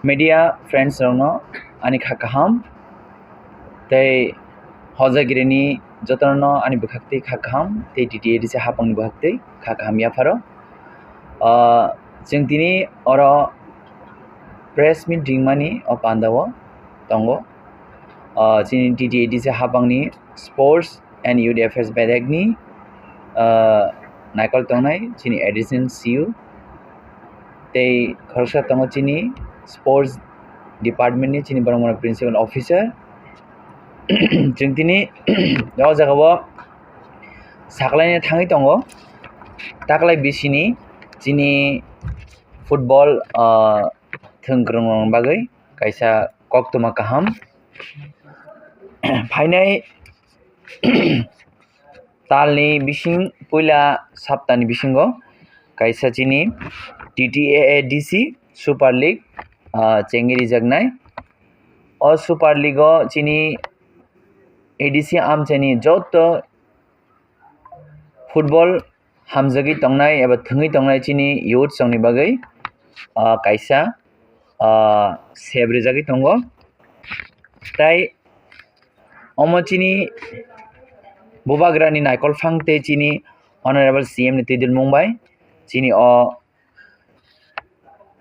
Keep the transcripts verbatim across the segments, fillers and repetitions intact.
Media friends rokno ani kha kaham tei hojagirini jotono ani bwkhaktwi kha kaham tei D T A D C hapangni bwkhaktwi kha kaham yapharo. Ah, chwng tini oro press meet ringmani o pandao tongo. Ah, chini D T A D C hapangni Sports and Youth Affairs bedekni, ah, naikol tongnai chini additional C E O. Tei khoroksa tongo chini sports department ni chini borok mano principal officer. Chwng tini o jaga o saklaina thangwi tongo. Taklai bisini chini football, ah, thwngkwrwng rokni bagwi kaisa koktwma kaham phainai. Talni bising puila saptani bisingo kaisa chini T T A A D C Super League, ah, chengwi rijaknai. O Super League o chini A D C amchaini joto football hamjagwi tongnai eba thwngwi tongnai chini youth rokni bagwi, ah, kaisa, ah, sep rijagwi tongo. Tai omo chini bubagrani naikol phang tei chini Honorable C M ni twidulmung bai chini o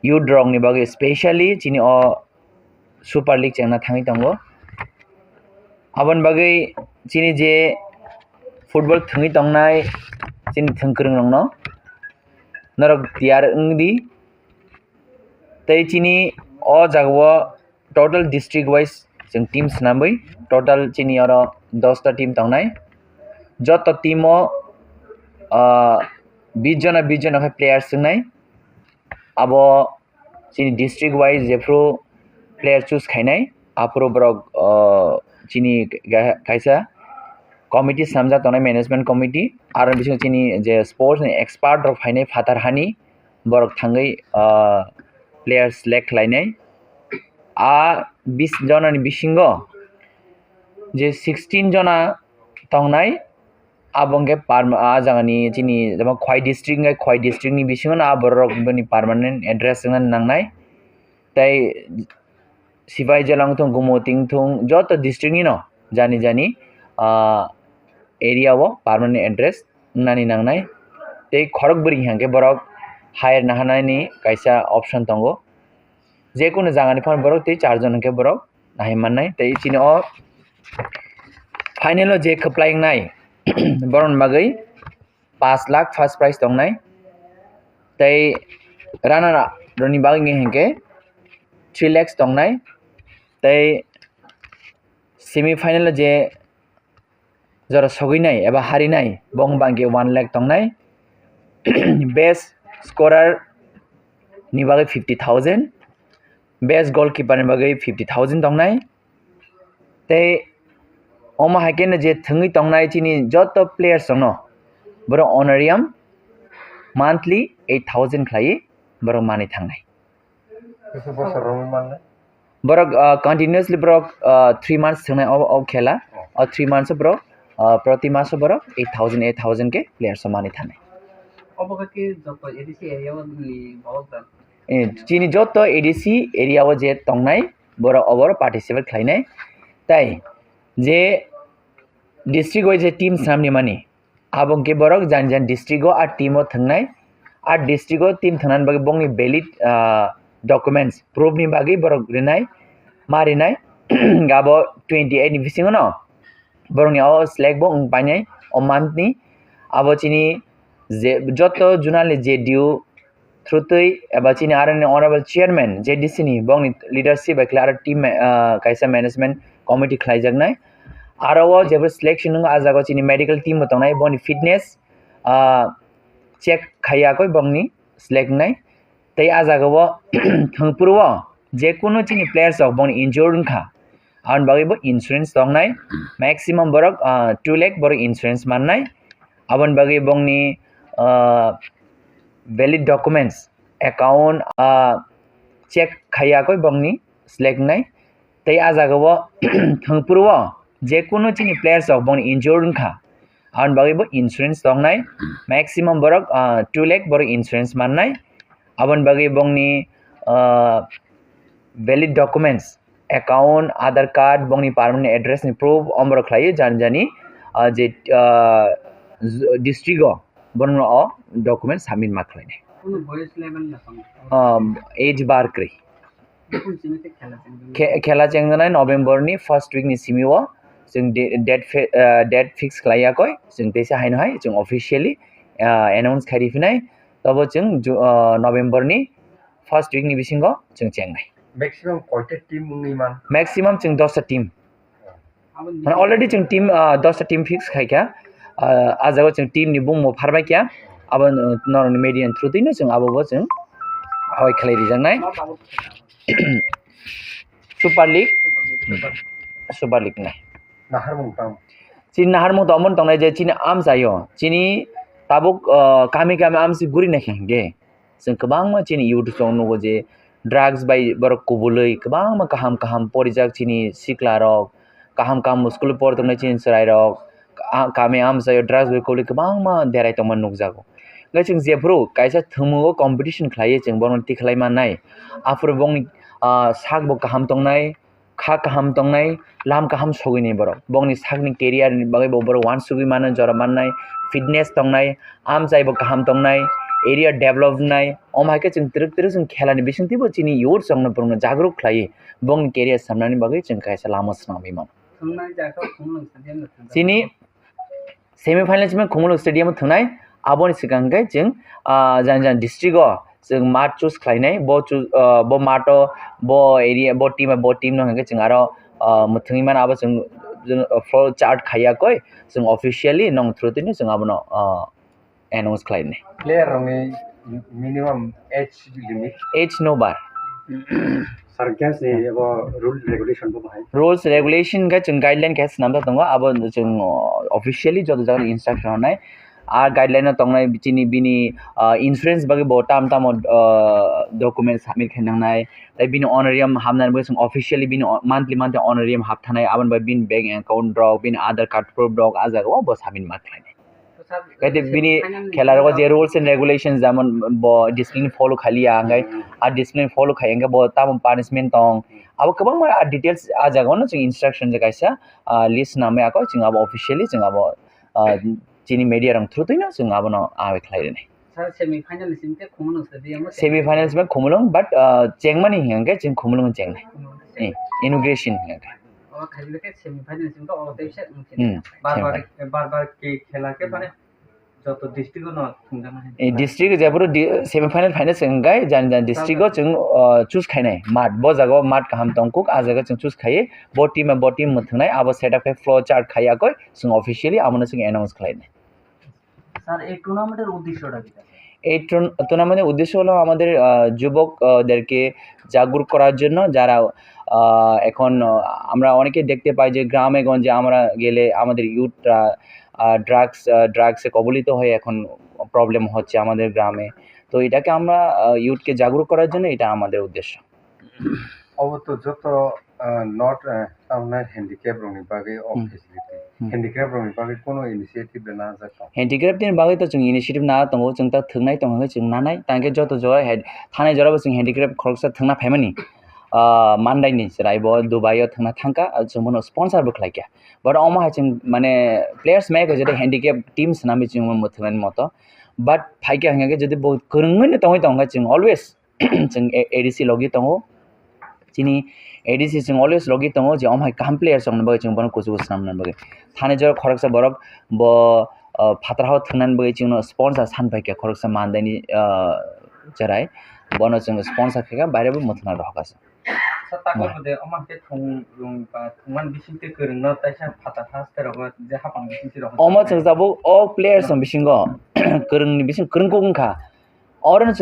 youth rokni bagwi, specially chini o Super League chengna thangwi tongo. Aboni bagwi chini je football thwngwi tongnai chini thwngkwrwng rokno norok tiyar wngdi. Tei chini o jagao total district wise chwng team swnamwi total chini oro dosta team tongnai. Joto team o, ah, bis jona bis jona khe players wngnai. Abo chini district wise jephru player choose khainai, aphuru borok, ah, chini ga-, kaisa committee swnamjak tongnai, management committee. Aro bisingo chini je sports ni expert rok phainai phatar hani, borok thangwi, ah, player select khlainai. A bis jonani bisingo je sixteen jona tongnai, abo hwnkhe parma-, a jagani chini jemon Khowai district hwnkhe Khowai district ni bisingo no a borok rok bini permanent address wngna nangnai. Tei Sipaijala wngthung, Gumoti wngthung, joto district ni no jani jani, ah, area o permanent address wngnani nangnai. Tei khorok bwrwi hwnkhe borok hire naharnani kaisa option tongo. Jekunu jagani phano borok tei charjon hwnkhe borok nahai mannai. Tei chini o final o je kwplai wngnai borokni bagwi pash lakh first prize tongnai. Tei runner up rokni bagwi hwnkhe three lakhs tongnai. Tei semi final o je jora sogwinai eba harinai, bong bangkhe one lakh tongnai. Best scorer ni bagwi fifty thousand, best goalkeeper ni bagwi fifty thousand tongnai. Tei omo hai khe no je thwngwi tongnai chini joto players rokno borok honorarium monthly eight thousand khlaiwi borok manwi thangnai. Kaisa bosor romwi mannai. Borok, ah, continuously borok, ah, three months thwngnai o, o khela. Oh. O three months o borok, ah, proti maso borok eight thousand, eight thousand khe players o manwi thanai. Obo khe joto A D C area o ni borok da? Eh, chini joto A D C area o je tongnai borok oboro participate khlainai. Tai je district wise je team swnamni mani, abo hwnkhe borok jani jani district o a team o thwngnai. A district o team thwngnani bagwi bongni valid, ah, documents proof ni bagwi borok rinai, ma rinai. Abo twenty eight ni bisingo no borokni o select bo wng painai o month ni. Abo chini je joto zonal ni J D U through twi eba chini aroni honorable chairman J D C ni bongni leadership bai khlai aro team ma-, ah, kaisa management committee khlaijaknai. Aro o jebra selection wngkha, ah jaga o chini medical team bo tongnai, boni fitness, ah, check khaiya koi bongni select wngnai. Tei ah jaga o thwngphuru o jekunu chini players rok bongni injured wngkha, aboni bagwi bo insurance tongnai. Maximum borok, ah, two lakh borok insurance mannai. Aboni bagwi bongni, ah, valid documents, account, ah, check khaiya koi bongni select wngnai. Tei ah jaga o thwngphuru o jekunu chini players rok bongni injured wngkha, aboni bagwi bo insurance tongnai. Maximum borok, ah, two lakh borok insurance mannai. Aboni bagwi bongni, ah, valid documents, account, Aadhaar card, bongni permanent address ni proof, omorok khlaiwi jani jani, ah, je, ah, z-, district o bono o document submit ma khlainai. Kuno boyos level na tong? Um, age bar kwrwi. Bukung simi te khela chengdong. Khe-, khela chengdonai November ni first week ni simi o chwng de-, date fe-, ah, date fix khlai yakoi, chwng teisa haino hai chwng officially, ah, announce khai riphinai. Tobo chwng Ju-, ah, November ni first week ni bisingo chwng chengnai. Maximum koita team wngwi man? Maximum chwng dosta team. Mane already chwng team, ah, dosta team fix khai kha. Ah, ah jaga chwng team ni bumung pharbai kha. Abo, uh, norokni media ni through twi no chwng abo bo chwng hoi khlai rijaknai. Super League. Hmm. Super League nai. Naharmung tamo? Chini naharmung tamo tongnai je chini amchaio. Chini tabuk, ah, kami kami amsi guri nai khe hwnkhe. Chwng kwbangma chini YouTube channel nugo je drugs bai borok kubulwi kwbangma kaham kaham porijak chini sikla rok, kaham kaham school o por tongnai chini chwrai rok, ah, kami amchaio drugs bai kubulwi kwbangma derai tongma nukjago. Hwnkhe chwng jephuru kaisa thwngmungo competition khlaiwi chwng bohrokno tikhlai mannai, aphuru bongni, ah, sakbo kaham tongnai, kha kaham tongnai, lam kaham sogwini borok. Bongni sakni career ni bagwi bo borok uansugwi mano, jora mannai, fitness tongnai, amchai bo kaham tongnai, area develop wngnai. Omo hai khe chwng twrwk twrwk chwng khela ni bisingtwi bo chini youth rokno borokno jagruk khlaiwi bongni career samnani bagwi chwng kaisa lama swnamwi mano. Thwngnai jaga o thwngmung stadium no thwngjak. Chini semi final simi Khumulwng Stadium o thwngnai. Aboni swkang khe chwng, ah, jang jang district o chwng mat choose khlainai. Bo choo-, ah, bo mat o, bo area, bo team, bo team no hwnkhe chwng aro, ah, mwthangwi mano. Abo chwng, chwng floor chart khaiya koi, chwng officially nong through twi no chwng abono, ah, announce khlainai. Player rokni minimum age limit? Age no bar. Sir, games ni abo rule regulation bo bahai? Rules regulation khe chwng guideline khe swnamjak tongo, abo chwng, o, officially joto jaga instruction rwnai. A guideline o tongnai chini bini, ah, insurance bagwi bo tam tamo, ah, document submit khe nangnai. Tai bini honorarium hamnani bagwi chwng officially bini o-, monthly monthly honorarium hapthanai, aboni bagwi bini bank account rok, bini Aadhaar card proof rok, a jaga o bo submit ma khlainai. Kaitor bini khela rogo je rules and regulations, jemon bo discipline follow khaliya, hingke a discipline follow khai hingke bo tamo punishment tong. Abo kwbangma a details a jaga o no chwng instruction je kaisa, ah, list namai ako chwng abo officially chwng abo, ah, chini media rok through twi no chwng abono awe khlai rwnai. Sir, semi final ni simi te Khumulwng stadium o semi final simi Khumulwng, but, ah, chengmani hingke chwng Khumulwng chengnai. Khumulwng. Eh, inauguration hingke. O khaibile khe semi final simi to o tei se wngkhe. Hmm, bar bar, semi final. Bar bar ke khela khe mane joto district o no thwngjaknai. Eh, district jephuru di-, semi final phaina se wngkhe jani jani district o chwng, o, choose khainai mat. Bo jaga o mat kaham tong kuk, a jaga chwng choose khaiwi bo team bo team mwthwngnai abo setup khai floor chart khai yakoi chwng officially abono chwng announce khlainai. Sir, ei tournament er uddesho ta ki? এই টুর্ন-, টুর্নামেন্টের উদ্দেশ্য হলো আমাদের, আহ, যুবক, আহ, দেরকে জাগরুক করার জন্য, যারা, আহ, এখন, আহ, আমরা অনেকে দেখতে পাই যে গ্রামে গঞ্জে আমরা গেলে আমাদের ইউথরা, আহ, ড্রাগস, আহ, ড্রাগসে কবলিত হয়ে এখন প্রবলেম হচ্ছে আমাদের গ্রামে। তো এটাকে আমরা, আহ, ইউথকে জাগরুক করার জন্য এটা আমাদের উদ্দেশ্য। Obo to joto, ah, not, ah, tamo handicap rokni bagwi o Hmm. facility. Hmm. Handicap rokni bagwi kono initiative rwna jak tong? Handicap ni bagwi to chwng initiative na tongo, chwng ta thwngnai tong hwnwi chwng nanai. Tangkhe joto jora hand-, thanai jorabo chwng handicap khoroksa thwngna phaimani, ah, Mandai ni chwrai bo Dubai o thwngna thangkha, ah, chwng bono sponsor bo khlaikha. But omo hai chwng mane players mai khe jodi handicap team swnamwi chwng bo thwngnani moto. But phaikha hwnkhe jodi bo kwrwngwi no tongwi tongkha chwng always chwng A-, A D C logi tongo. Chini A D C chwng always logi tongo je omo hai kaham players rokni bagwi chwng bono kuchugo swnamnani bagwi. Thani jora khoroksa borok bo, uh, phatar hao thwngnani bagwi chwngno sponsor san paikha khoroksa Mandaini, uh, chwrai. Bono chwng sponsor khaikha, baire bo mwthangna rohorkha chwng. Sir, takhuk de omo hai khe thwng rwng ba thwngmani bisingtwi kwrwngno taisa phatar haste rogo je hapang bisingtwi rogo. Omo chwng tabuk o players rok bisingo kwrwngni bising kwrwng kuk wngkha. Oro no chwng